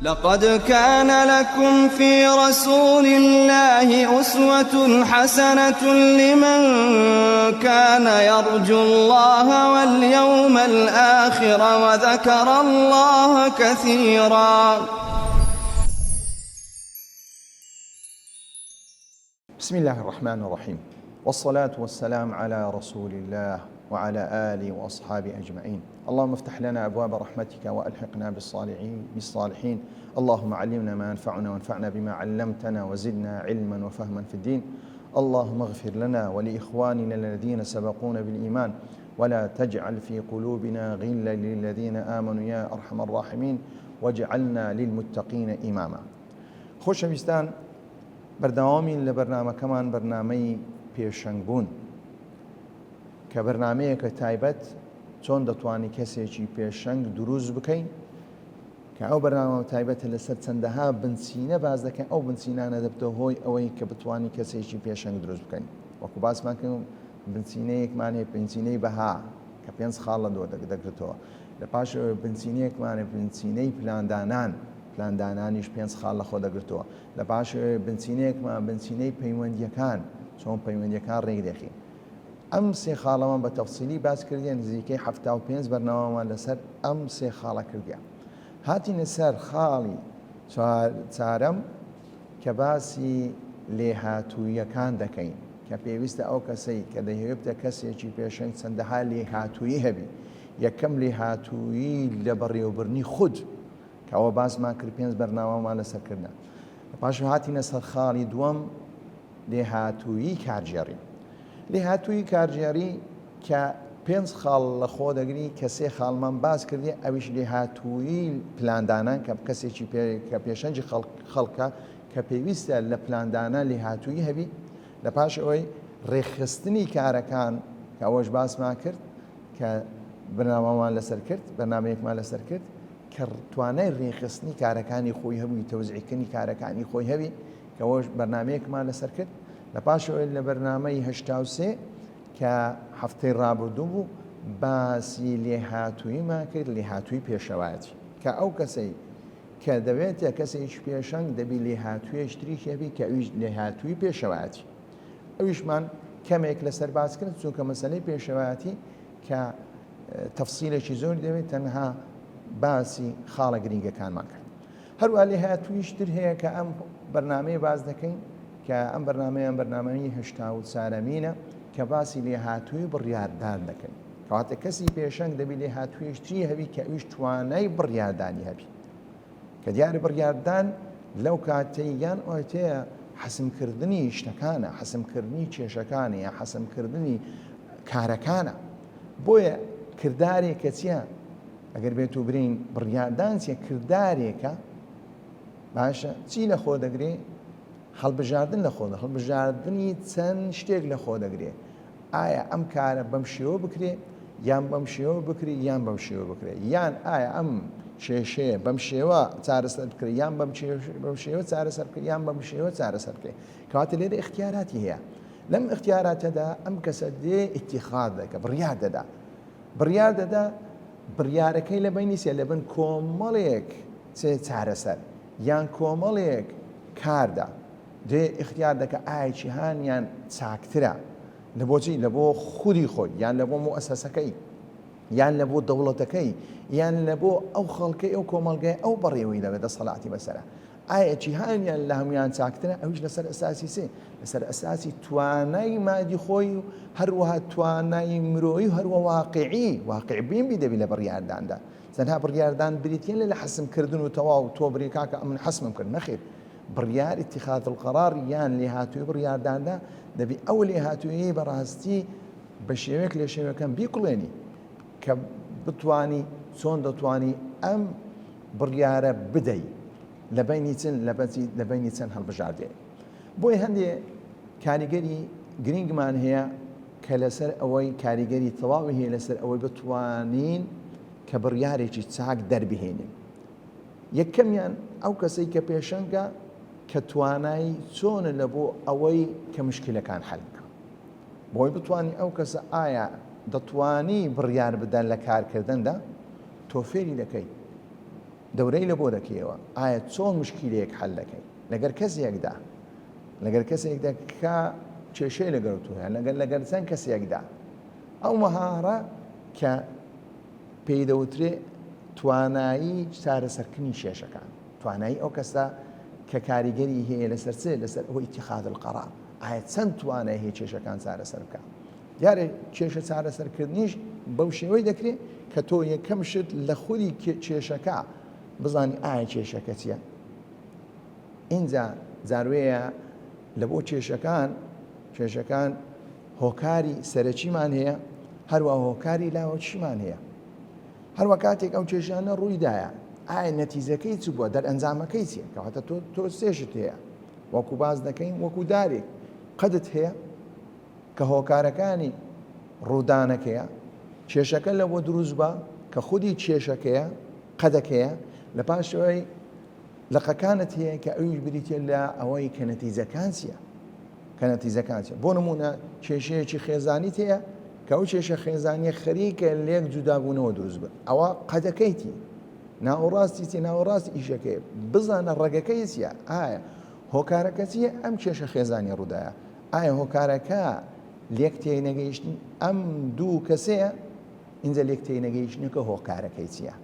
لقد كان لكم في رسول الله أسوة حسنة لمن كان يرجو الله واليوم الآخر وذكر الله كثيرا. بسم الله الرحمن الرحیم والصلاة والسلام علی رسول اللە وعلی آله وأصحابه أجمعین اللهم افتح لنا أبواب رحمتك وألحقنا بالصالحین اللهم علمنا ما ينفعنا وانفعنا بما علمتنا وزدنا علما وفهما في الدين اللهم اغفر لنا ولإخواننا الذين سبقونا بالإيمان ولا تجعل في قلوبنا غلا للذين آمنوا يا أرحم الراحمين واجعلنا للمتقين إماما خۆشەویستان بەردەوامین لە بەرنامەکەمان بەرنامەی پێشەنگ بوون کە بەرنامەیەکە تایبەت چۆن دەتوانی کەسێکی پێشەنگ دروست بکەین کە ئەو بەرنامە تایبەتە لەسەر چەندەها بنچینە باز دەکەن ئەو بنچینانە دەبتە هۆی ئەوەی کە بتوانی کەسێکی پێشەنگ دروست بکەین وەکو باسمان کرد بنچینەیەکمان هەیە بنچینەی بەها کە پێنج خاڵ لە دۆ دەگرێتەوە لە پاش بنچینەیەکمان بنچینەی پلاندانان پلاندانانیش پێنج خاڵ لەخۆ دەگرتەوە لە پاش بنچینەیەکمان بنچینەی پەیوەندیەکان چۆن پەیوەندیەکان ڕێک دەخین ئەم سێ خاڵەمان بە تەفسیلی باس کردیە نزیکەی 75 بەرنامەمان لەسەر ئەم سێ خاڵە کردیە هاتینە سەر خاڵی چارەم کە باسی لێهاتوویەکان دەکەین کە پێویستە ئەو کەسەی کە دەیهەوێت بتە کەسێکی پێشەنگ چەندەها لێهاتوویی هەبی یەکەم لێهاتوویی لە بەڕێوەبردنی خود کە ئەوە باسمان کرد پێنج بەرنامەمان لەسەر کردە پاش هاتینە سەر خاڵی دووەم لێهاتوویی کارگێڕی لێهاتوویی کارگێڕی کە پێنج خاڵ لە خۆ دەگری کە سێ خاڵمان باس کردی ئەویش لێهاتوویی پلاندانان کە کەسێکی کە پێشەنگی خەڵکە کە پێویستە لە پلاندانان لێهاتوویی هەبی لە پاش ئەوەی ڕێکخستنی کارەکان کە ئەوەش باسمان کرد کە بەرنامەمان لەسەر کرد بەرنامەیەکمان لەسەر کرد کە توانای ڕێکخستنی کارەکانی خۆی هەبووی تەوزیعکردنی کارەکانی خۆی هەبی کە ئەوەش بەرنامەیەکمان لەسەر کرد لە پاشەوەی لە بەرنامەی 83 کە هەفتەی ڕابردوو بوو باسی لێهاتوویمان کرد لێهاتووی پێشەوایەتی کە ئەو کەسەی کە دەبێتە کەسێکی پێشەنگ دەبی لێهاتوویەکی تریش هەبی کە ئەویش لێهاتووی پێشەوایەتی ئەویشمان کەمێک لەسەر باس کرد چونکە مەسەلەی پێشەوایەتی کە تەفسیلێکی زۆر دەوێت تەنها باسی خاڵە گرنگەکانمان کرد هەروە لێهاتوویش تر هەیە کە ئەم بەرنمەیە باس دەکەین کە ئەم بەرنمەیان بەرنمەی هەشتا و چارەمینە کە باسی لێهاتووی بڕیاردان دەکەین کەواتە کەسی پێشەنگ دەبی لێهاتوویش تری هەبی کە ئەویش توانای بڕیاردانی هەبی کە دیارە بڕیاردان لەو کاتەی یان ئۆتەیە حەسمکردنی شتەکانە، حەسمکردنی کێشەکانە یا حەسمکردنی کارەکانە. بۆیە کردارێکە چییە؟ ئەگەر بێت و برین بڕیاردان چیە کردارێکە باشە چی لە خۆ دەگرێ هەڵبژاردن لە خۆ هەڵبژاردنی چەند شتێک لە خۆ دەگرێ ئایا ئەم کارە بەم شێوە بکرێ یان بەم شێوە بکرێ یان بەم شێوە بکرێ یان ئایا ئەم کێشەیە بەم شێوە چارەسەر بکرێ یان بەم بەم شێوە چارەسەر بکرێ یان بەم شێوە چارەسەر بکرێ کەواتە لێرە ئیختیاراتی هەیە لەم ئیختیاراتەدا ئەم کەسە دێ ئیتیخاذ دەکە بڕیار دەدا بڕیار دەدا بڕیارەکەی لە بینی سێ لەبن کۆمەڵێک چێ چارەسەر یان کۆمەڵێک کاردا دێ ئیختیار دەکا ئایا کیهانیان چاکترە لە بۆچی لە بۆ خودی خۆی یان لە بۆ موئەسەسەکەی یان لە بۆ دەوڵەتەکەی یان لە بۆ ئەو خەڵکەی ئەو کۆمەڵگای ئەو بەڕێوەی دەبێت دەسەڵاتی بەسەرە ئایا جیهانیان لە هەمویان چاکترە ئەویش لەسەر ئەساسی سێ لەسەر ئەساسی توانای مادی خۆی و هەروەها توانای مرۆیی و هەروە واقعی واقع بین بی دەبی لە بڕیارداندا تەنها بڕیاردان بریتیە لە حەسمکردن و تەواو تۆ بری کاکە ئەمن حەسمم کرد نەخێر بڕیار اتخاذ القرار یان لێهاتووی بڕیارداندا دەبی ئەو لێهاتوویی بەڕاستی بە شێوەیەک لە شێوەکان بیکڵێنی کە بتانی چۆن دەتوانی ئەم بڕیارە بدەی لە بینی چن لە بینی چەند هەڵبژاردێ بۆی هەندێ کاریگەری گرنگمان هەیە کە لەسەر ئەوەی کاریگەری تەواوی هەیە لەسەر ئەوەی بتوانین کە بڕیارێکی چاک دەربهێنین یەکەمیان ئەو کەسەی کە پێشەنگە کە توانای چۆنە لە بۆ ئەوەی کە مشکلەکان حەل بکە بۆی بتوانی ئەو کەسە ئایا دەتوانی بڕیار بدەن لە کارکردندا تۆ فێری دەکەی. دەورەی لە بۆ دەکەیەوە ئایا چۆن مشکیلەیەک حەل دەکەی لەگەر کەسێکدا لەگەر کەسێکدا کە کێشەی لەگەڵ تۆ هەیە لەگەر لەگەر چەند کەسێکدا ئەو مەهارە کە پێی دەوترێ توانایی چارەسەرکردنی کێشەکان توانایی ئەو کەسە کە کاریگەری هەیە لەسەر چ لەسەر ئەوەی اتخاذ القرار ئایا چەند توانای هەیە کێشەکان چارەسەر بکە دیارە کێشە چارەسەرکردنیش بەو شێوەی دەکرێت کە تۆ یەکەم شت لە خودی کێشەکە بزانی ئایا کێشەکە چییە ئینجا جاروەیە لە بۆ کێشەکان کێشەکان هۆکاری سەرەکیمان هەیە هەروە هۆکاری لاوەکیمان هەیە هەروە کاتێک ئەو کێشانە ڕوویدایە ئایا نەتیجەکەی چ بووە دەرئەنجامەکەی چیە کەواتە تۆ تۆ سێشت هەیە وەکو باز دەکەین وەکو دارێک قەدت هەیە کە هۆکارەکانی ڕوودانەکەیە کێشەکە لەوە دروست بە کە خودی کێشەکەیە قەدەکەیە لە پاشەوەی لقەکانت هەیە کە ئەویش بریتیە لە ئەوەی کە نەتیجەکان چیە کە نەتیجەکان چیە بۆ نمونە کێشەیەکی خێزانیت هەیە کە ئەو کێشە خێزانیە خەریکە لێک جودابوونەوە دروست بن ئەوە قەدەکەیتی ناوەڕاستی چی ناوەڕاستی ئیشەکەی بزانە ڕەگەکەی چیە ئایا هۆکارەکە چیە ئەم کێشە خێزانی ڕوودایە ئایا هۆکارەکە لێک تێنەگەیشتن ئەم دوو کەسەیە اینجا لێک تێنەگەیشتنەکە هۆکارەکەی چییە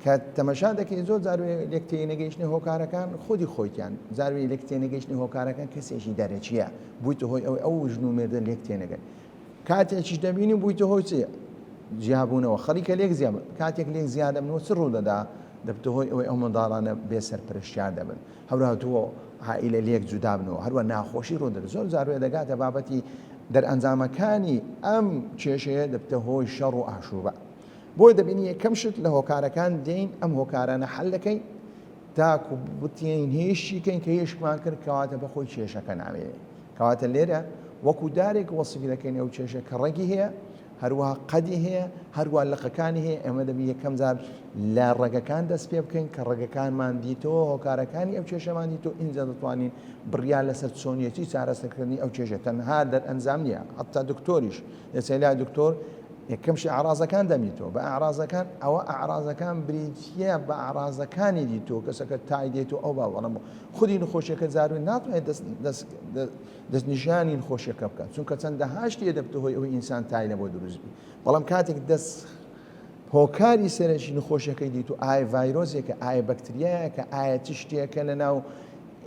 کە تەمەشا دەکەی زۆر جار لێک تێنەگەیشتنی هۆکارەکان خودی خۆیتیان جاروی لێک تێنەگەیشتنی هۆکارەکان کەسێکی دەرەکیە بوویتە هۆی ئەوەی ئەو ژن و مێردە لێک تێنەگەن کاتێکیش دەبینی بوویتە هۆی چی جیابوونەوە خەریکە لێک زیاد کاتێک لێک زیاد دەبنەوە چ ڕوو دەدا دەبتە هۆی ئەوەی ئەو منداڵانە بێ سەرپەرشتیار دەبن هەروەها تۆ عائیلە لێک جودا بنەوە هەروە ناخۆشی ڕوو دەدات زۆر جار دەگاتە بابەتی دەرئەنجامەکانی ئەم کێشەیە دەبتە هۆی شەڕ و ئاشوبە بۆیە دەبینی یەکەم شت لە هۆکارەکان دێین ئەم هۆکارانە حەل دەکەین تاکو بتین هێشی کەین کە هێشکمان کرد کەواتە بەخۆی کێشەکە نامێنێ کەواتە لێرە وەکو دارێک وەسفی دەکەین ئەو کێشە کە ڕەگی هەیە هەروەها قەدی هەیە هەروە لقەکانی هەیە ئێمە دەبی یەکەم جار لە ڕەگەکان دەست پێ بکەین کە ڕەگەکانمان دیتەوە هۆکارەکانی ئەو کێشەمان دیتەوە ئینجا دەتوانین بڕیار لەسەر چۆنیەتی چارەسەرکردنی ئەو کێشە تەنها دەرئەنجام نییە حتا دکتۆریش دەچێت لای دکتۆر یەکەم شت ئەعرازەکان دەمیتەوە بە ئەعرازەکان ئەوە ئەعرازەکان بریتیە بە ئەعرازەکانی دیتۆ کەسەکە تای دێت و ئەو باوەڕە خودی نەخۆشیەکە جاروی ناتوانێت دەستنیشانی نەخۆشیەکە بکات چونکە چەندەها شتێ دەبتە هۆی ئەوەی ئینسان تای لە بۆ دروست بی بەڵام کاتێک دەست هۆکاری سەرەکی نەخۆشیەکەی دیت و ئایا ڤایرۆسێکە ئایا بەکتریایەکە ئایا چ شتێکە لە ناو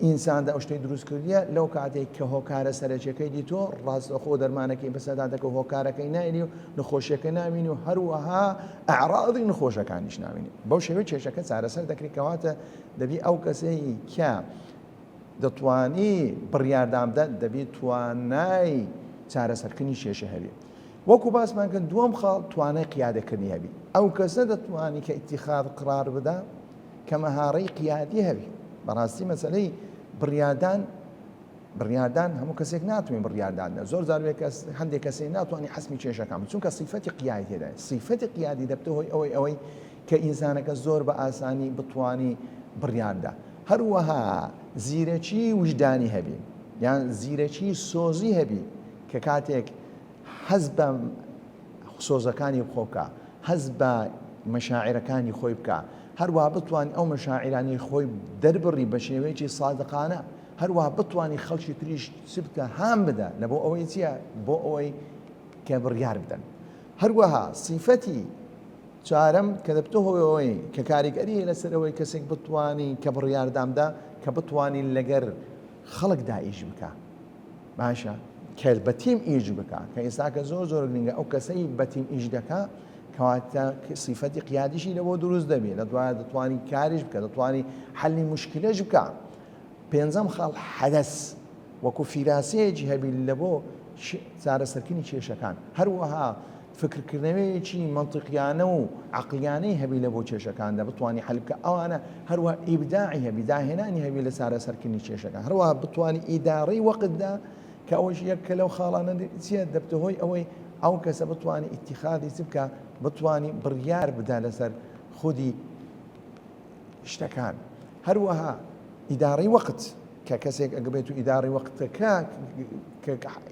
ئینساندا ئەو شتەی دروست کردیە لەو کاتێک کە هۆکارە سەرەکیەکەی دیتۆ ڕاستەخۆ دەرمانەکەی بەسەردا دەکە هۆکارەکەی ناینی و نەخۆشیەکە ناوینی و هەروەها ئەعراضی نەخۆشەکانیش ناوینی بەو شێوەی کێشەکە چارەسەر دەکرێت کەواتە دەبی ئەو کەسەی کە دەتوانی بڕیاردان بدات دەبی توانای چارەسەرکردنی کێشە هەبێ وەکو باسمان کرد دووەم خاڵ توانای قیادەکردنی هەبی ئەو کەسە دەتوانی کە اتخاذ قرار بدا کە مەهارەی قیادی هەبی بەڕاستی مەسەلەی بڕیاردان بڕیاردان هەموو کەسێک ناتوانێت بڕیاردان دە زۆر جار کەس هەندێک کەسێ ناتوانانی حەسمی کێشەکان چونکە سیفەتی قیادی تێدا سیفەتی قیادی دەبتە هۆی ئەوەی ئەوەی کە ئینسانەکە زۆر بە ئاسانی بتوانی بڕیاردا هەروەها زیرەکی وجدانی هەبی یان زیرەکی سۆزی هەبی کە کاتێک حەز بە سۆزەکانی خۆ بکا، هەست بە مەشاعیرەکانی خۆی بکا، هەروەها بتوانی ئەو مەشاعیرانەی خۆی دەربڕی بە شێوەیەکی سادقانە، هەروەها بتوانی خەڵکی تریش چ بکا هان بدا لە بۆ ئەوەی چییە بۆ ئەوەی کە بڕیار بدەن. هەروەها سیفەتی چوارەم کە دەبتە هۆی ئەوەی کە کاریگەری هەیە لەسەر ئەوەی کەسێک بتوانی کە بڕیاردان بدا کە بتوانی لەگەر خەڵکدا ئیش بکا. باشە کە بە تیم ئیش بکا کە ئێستا کە زۆر زۆر گرنگە ئەو کەسەی بە تیم ئیش دەکا کەواتە سیفەتی قیادیشی لەبۆ دروست دەبێت لە دوایە دەتوانی کاریش بکە دەتوانی حەلی مشکلەش بکە پێنجەم خاڵ حەدەس وەکو فیراسەیەکی هەبی لە بۆ چارەسەرکردنی کێشەکان هەروەها فکرکردنەوەیەکی مەنتیقیانە و عەقڵیانەی هەبی لە بۆ کێشەکاندا بتوانی حەل بکە ئەوانە هەروە ئیبداعی هەبی داهێنانی هەبی لە چارەسەرکردنی کێشەکان هەروەها بتوانی ئیدارەی وەقتدا کە ئەوەش یەک کە لەو خاڵانە چییە دەبتە هۆی ئەوەی ئەو کەسە بتوانی ئیتیخادی چ بکە بتوانی بڕیار بدا لەسەر خودی شتەکان هەروەها ئیدارەی وەقت. کە کەسێک ئەگە بێت و ئیداری وەقتەکە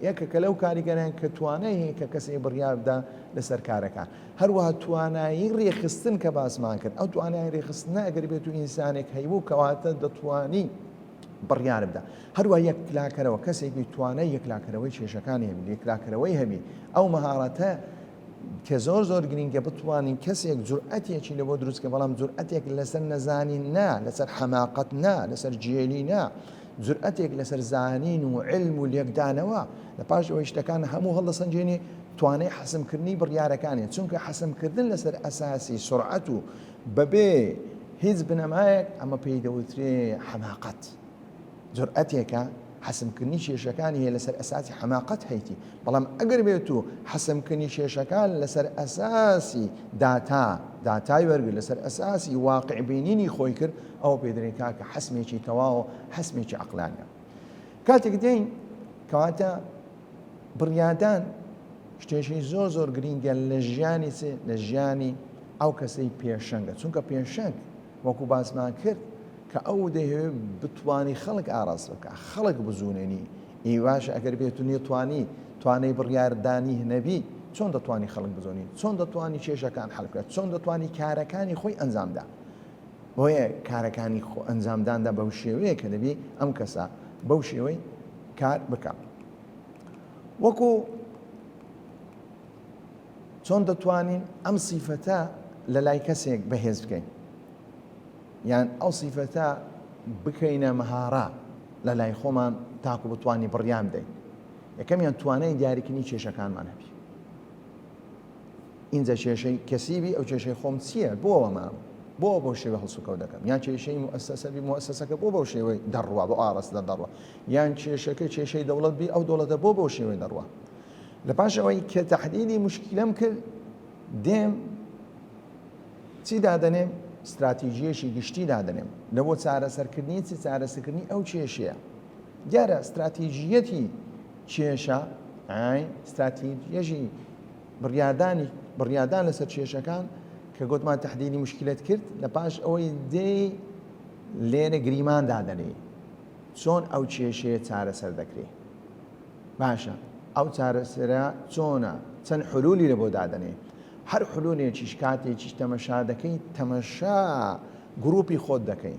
یەکەکە لەو کاریگەریان کە توانای هەیە کە کەسێک بڕیاردا لەسەر کارەکان هەروەها توانایی ڕێکخستن کە باسمان کرد ئەو توانای ڕێکخستنە ئەگەر بێت و ئینسانێک هەیبوو کەواتە دەتوانی بڕیار بدە هەروە یەکلاکەرەوە کەسێکی توانای یەکلاکەرەوەی کێشەکانی هەبی یەکلاکەرەوەی هەبی ئەو مەهارەتە کە زۆر زۆر گرینگە بتوانین کەسێک جورئەتێکی لە بۆ دروست کە بەڵام جورئەتێک لەسەر نەزانین نا لەسەر حەماقەت نا لەسەر جێلی نا جورئەتێک لەسەر زانین و علم و لێکدانەوە لە پاش ئەوەی شتەکان هەموو هەڵدەسەنگێنی توانای حەسمکردنی بڕیارەکانی چونکە حەسمکردن لەسەر ئەساسی سرعەت و بەبێ هیچ بنەمایەک ئەمە پێی دەوترێ حەماقەت. جورئەتێکە حەسمکردنی کێشەکانی هەیە لەسەر ئەساسی حەماقەت هەیتی، بەڵام ئەگەر بێت و حەسمکردنی کێشەکان لەسەر ئەساسی داتا، داتای وەرگرت، لەسەر ئەساسی واقع بینینی خۆی کرد، ئەوە پێی دەرێن کاکە حەسمێکی تەواوە، حەسمێکی عەقلانیە. کاتێک دێین کەواتە بڕیادان شتێکی زۆر زۆر گرینگە لە ژیانی چ لە ژیانی ئەو کەسەی پێشەنگە، چونکە پێشەنگ وەکو باسمان کرد کە ئەو دەیهەوێ بتوانی خەڵک ئاراستە بکا، خەڵک بزوونێنی، ئی باشە ئەگەر بێت و نەتوانی توانای بڕیاردانی نەبی چۆن دەتوانی خەڵک بزۆنی، چۆن دەتوانی کێشەکان حەل بکات، چۆن دەتوانی کارەکانی خۆی ئەنجامدا. بۆیە کارەکانی خۆ ئەنجامداندا بەو شێوەیە کە دەبی ئەم کەسە بەو شێوەی کار بکا. وەکو چۆن دەتوانین ئەم سیفەتە لە لای کەسێک بەهێز بکەین یان ئەو سیفەتە بکەینە مەهارە لە لای خۆمان تاکو بتوانین بڕیان بدەین یەکەمیان توانای دیاریکردنی کێشەکانمان هەبی ئینجا کێشەی کەسی بی ئەو کێشەی خۆم چییە بۆ ئەمە بۆ بەو شێوە هەڵسوکەوت دەکەم یان کێشەی موئەسەسە بی موئەسەسەکە بۆ بەو شێوەی دەڕوا بۆ ئاڕاستە دەڕوا یان کێشەکە کێشەی دەوڵەت بی ئەو دەوڵەتە بۆ بەو شێوەی دەڕوا لە پاش ئەوەی کە تەحلیلی مشکلەم کرد دێم چی دادەنێم ستراتیژیەکی گشتی دادەنێم لە بۆ چارەسەرکردنی چ چارەسەرکردنی ئەو کێشەیە دیارە ستراتیژیەتی کێشە ئای ستراتیژی بڕیاردانی بڕیاردان لەسەر کێشەکان کە گوتمان تەحلیلی مشکلەت کرد لە پاش ئەوەی دێی لێرە گریمان دادەنێی چۆن ئەو کێشەیە چارەسەر دەکرێ باشە ئەو چارەسەرە چۆنە چەند حلولی لە بۆ دادەنێ هەر حلولێکیش کاتێکیش تەمەشا دەکەی تەمەشا گروپی خۆت دەکەی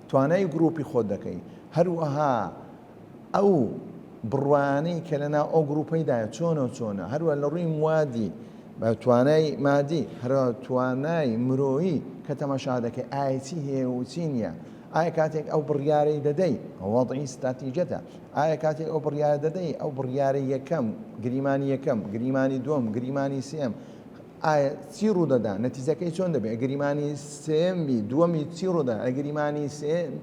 توانای گروپی خۆت دەکەی هەروەها ئەو بڕوایانەی کە لەناو ئەو گروپەیدایە چۆنە و چۆنە، هەروەها لە ڕووی موادی، بە توانای مادی، هەروەها توانای مرۆیی کە تەماشا دەکەی ئایا چی هەیە و چی نییە، ئایا کاتێک ئەو بڕیارەی دەدەی، وەزعی ستراتیجەتە، ئایا کاتێک ئەو بڕیارە دەدەی، ئەو بڕیارەی یەکەم، گریمانی یەکەم، گریمانی دووەم، گریمانی سێیەم، ئایا چی ڕوودەدا، نەتیجەکەی چۆن دەبێت، گریمانی سێیەم بی، دووەمی چی ڕوودەدا، گریمانی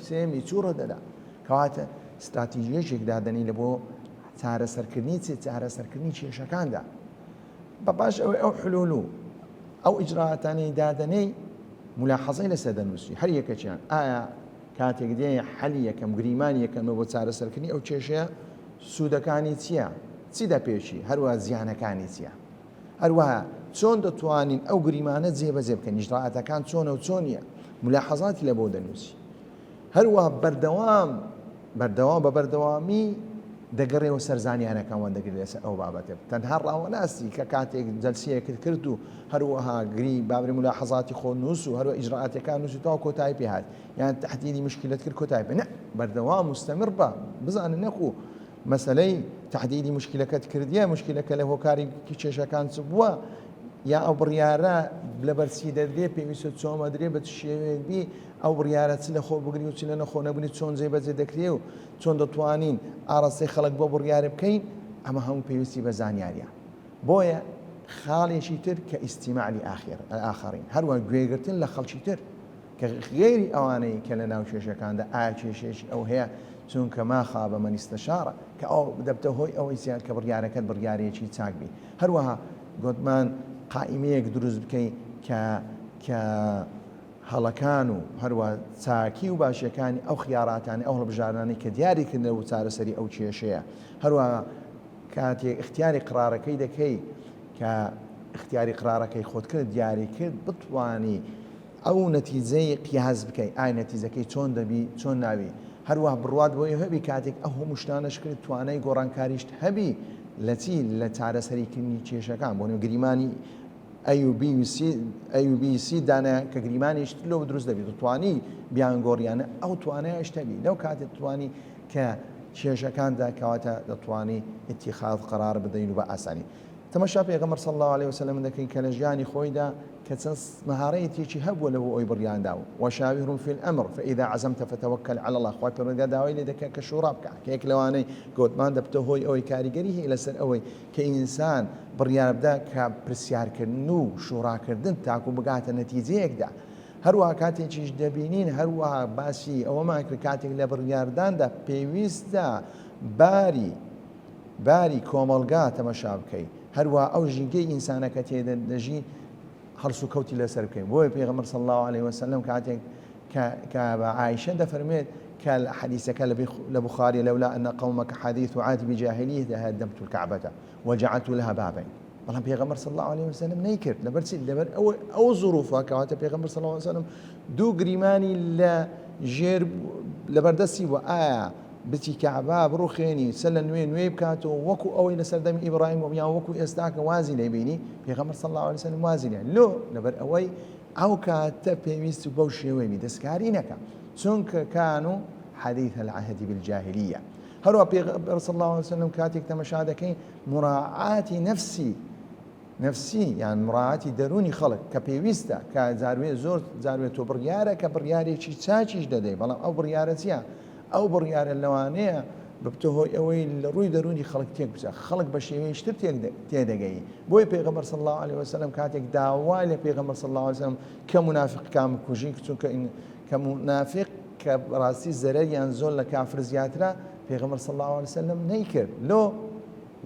سێیەمی چی ڕوودەدا. کەواتە ستراتیژیەکێک دادەنێی لە بۆ چارەسەرکردنی چ چارەسەرکردنی کێشەکاندا بە پاش ئەوەی ئەو حلول و ئەو ئیجراتانەی دادەنێی ملاحەزەی لەسەر دەنووسی هەر یەکەکیان ئایا کاتێک دێ حەلی یەکەم گریمانی یەکەمە بۆ چارەسەرکردنی ئەو کێشەیە سوودەکانی چییە چی دەپێشی هەروە زیانەکانی چییە هەروەها چۆن دەتوانین ئەو گریمانە جێبەجێ بکەین ئیجرائاتەکان چۆنە و چۆنیە ملاحەزاتی لە بۆ دەنووسی هەروەها بەردەوام بەردەوام بە بەردەوامی دەگەڕێەوە سەر زانیارەکان وان دەگرێت لەسەر ئەو بابەتە تەنها ڕاوەناستی کە کاتێک جەلسەیەکت کرد و هەروەها گری بابری ملاحەزاتی خۆ نووس و هەروە ئیجرائاتەکان نووسی تا کۆتایی پێ هات یان تەحدیدی مشکلت کرد کۆتایی پێ نە بەردەوام مستەمر بە بزانە نەکو مەسەلەی تەحدیدی مشکلەکەت کردیە مشکلەکە لە هۆکاری کێشەکان چ بووە یا ئەو بڕیارە لەبەر چی دەدرێ پێویستە چۆمەدرێ بە چ شێوەیەک بی ئەو بڕیارە چ لە خۆ بگری و چ لە نەخۆ نەبنی چۆن جێبەجێ دەکرێ و چۆن دەتوانین ئاڕاستەی خەڵک بۆ بڕیارە بکەین ئەمە هەموو پێویستی بە زانیاریە بۆیە خاڵێکی تر کە استماع لآخرین هەروە گوێگرتن لە خەڵکی تر کە غەیری ئەوانەی کە لە ناو کێشەکاندا ئایا کێشەیەکی ئەو هەیە چونکە ما خاب من استشار کە ئەو دەبتە هۆی ئەوەی زیاد کە بڕیارەکەت بڕیارێکی چاک بی هەروەها گۆتمان قائیمەیەک دروست بکەی کە کە هەڵەکان و هەروە چاکی و باشیەکانی ئەو خیاراتانی ئەو هەڵبژاردنانەی کە دیاری کردنە و چارەسەری ئەو کێشەیە هەروەها کاتێک اختیاری قرارەکەی دەکەی کە اختیاری قرارەکەی خۆت کرد دیاری کرد بتوانی ئەو نەتیجەی قیاس بکەی ئای نەتیجەکەی چۆن دەبی چۆن ناوی. هەروەها بڕوات بۆی هەبی کاتێک ئەو هەموو شتانەش کرد توانای گۆڕانکاریشت هەبی لە چی لە چارەسەریکردنی کێشەکان بۆ نموونە گریمانی A و B و C A و B C دانە کە گریمانیش لۆ دروست دەبێت دەتوانی بیانگۆڕیانە ئەو توانایش هەبی لەو کاتێک توانی کە کێشەکاندا کەواتە دەتوانی اتخاذ قرار بدەین و بە ئاسانی تەمەشا پێغەمبەر صلی اللە علیە وسلم دەکەین کە لە ژیانی خۆیدا کە چەند مەهارەتێکی هەبووە لە بۆ ئەوی بڕیاندا و وشاورهم فی الامر فاذا عزمت فتوکل علی اللە خوای پەروەردگار داوای لێ دەکات کە شورا بکات کە یەک لەوانەی گۆتمان دەبتە هۆی ئەوەی کاریگەری هەیە لەسەر ئەوەی کە ئینسان بڕیار بدا کە پرسیارکردن و شوراکردن تاکو بگاتە نەتیجەیەکدا هەروەها کاتێکیش دەبینین هەروەها باسی ئەوەمان کرد کاتێک لە بڕیارداندا پێویستە باری باری کۆمەڵگا تەمەشا بکەی هەروەها ئەو ژینگەی ئینسانەکە تێدا دەژی هەڵسوکەوتی لەسەر بکەین بۆیە پێغەمبەر صلی الله علیه وسلم کاتێک کە کە بە عائشە دەفەرموێت کە حەدیثەکە لە بخاری لولا أن قومك حديث عهد بجاهلية لهدمت الكعبة وجعلت لها بابين بەڵام پێغەمبەر صلی الله علیه وسلم نەیکرد لەبەر چی لەبەر ئەو ئەو ظروفە کەواتە پێغەمبەر صلی الله علیه وسلم دوو گریمانی لە ژێر لەبەردەستی بوو ئایا بچی کەعبە بڕوخێنی سەر لە نوێ نوێی بکاتەوە وەکو ئەوەی لە سەردەمی ئیبراهیم بوو یان وەکو ئێستا کە وازی لێ بینی پێغەمبەر صلی الله علیه وسلم وازی لێ لۆ لەبەر ئەوەی ئەو کاتە پێویست بەو شێوەی بی دەستکاری نەکە چونکە كانوا حديث العهد بالجاهلية هەروە پێغەمبەر صلی الله علیه وسلم کاتێک تەمەشا دەکەین مراعاتی نفسی نەفسی یان مراعاتی دەروونی خەڵک کە پێویستە کە جاروێ زۆر جاروێ تۆ بڕیارە کە بڕیارێکی چاکیش دەدەی بەڵام ئەو بڕیارە چییە ئەو بڕیارە لەوانەیە ببتە هۆی ئەوەی لە ڕووی دەروونی خەڵک تێک بچێت خەڵک بە شێوەیەکی تر تێدەگەی بۆیە پێغەمبەر صلی الله علیه وسلم کاتێک داوا لە پێغەمبەر صلی الله علیه وسلم کە مونافقەکان بکوژین چونکە کە مونافق کە ڕاستی زەرەریان زۆر لە کافر زیاترە پێغەمبەر صلی الله علیه وسلم نەیکرد لۆ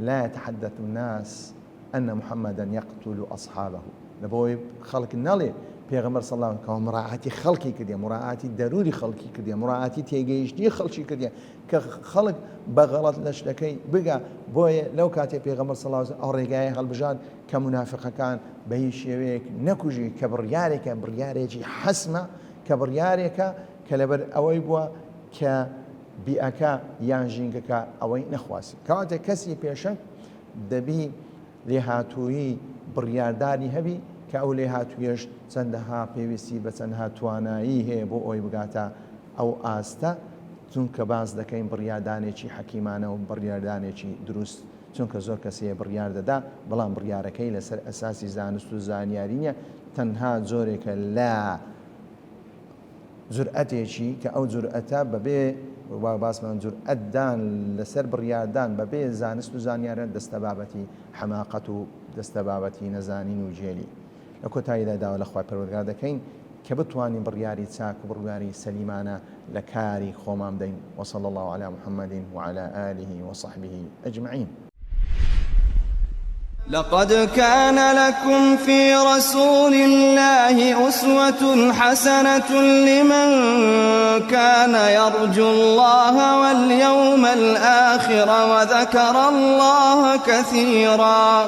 لا يتحدث الناس ان محمدا یقتل اصحابه لەبەوەی خەڵک نەڵێ پێغەمبەر صلی اللە علیه کەوا مراعاتی خەڵکی کردیە مراعاتی دەروونی خەڵکی کردیە مراعاتی تێگەیشتنی خەڵکی کردیە کە خەڵک بە غەڵەت لە شتەکەی بگا بۆیە لەو کاتێ پێغەمبەر صلی اللە علیه ئەو ڕێگایە هەڵبژارد کە مونافقەکان بە هیچ شێوەیەک نەکوژی کە بڕیارێکە بڕیارێکی حەسمە کە بڕیارێکە کە لەبەر ئەوەی بووە کە بیئەکە یان ژینگەکە ئەوەی نەخواستی کەواتە کەسی پێشەنگ دەبی لێهاتوویی بڕیاردانی هەبی کە ئەو لێهاتوویەش چەندەها پێویستی بە چەندها توانایی هەیە بۆ ئەوەی بگاتە ئەو ئاستە چونکە باس دەکەین بڕیاردانێکی حەکیمانە و بڕیاردانێکی دروست چونکە زۆر کەس هەیە بڕیار دەدا بەڵام بڕیارەکەی لەسەر ئەساسی زانست و زانیاری نیە تەنها جۆرێکە لە جورئەتێکی کە ئەو جورئەتە بەبێ وا باسمان جورئەتدان لەسەر بڕیاردان بەبێ زانست و زانیارە دەستە بابەتی حەماقەت و دەستە بابەتی نەزانین و گێلی. لە کۆتاییدا داوا لە خوای پەروەردگار دەکەین کە بتوانین بڕیاری چاک و بڕیاری سەلیمانە لە کاری خۆمان بدەین وصلی اللە علی محمد وعلی آله وصحبه اجمعین. لقد كان لكم في رسول الله أسوة حسنة لمن كان يرجو الله واليوم الآخر وذكر الله كثيرا.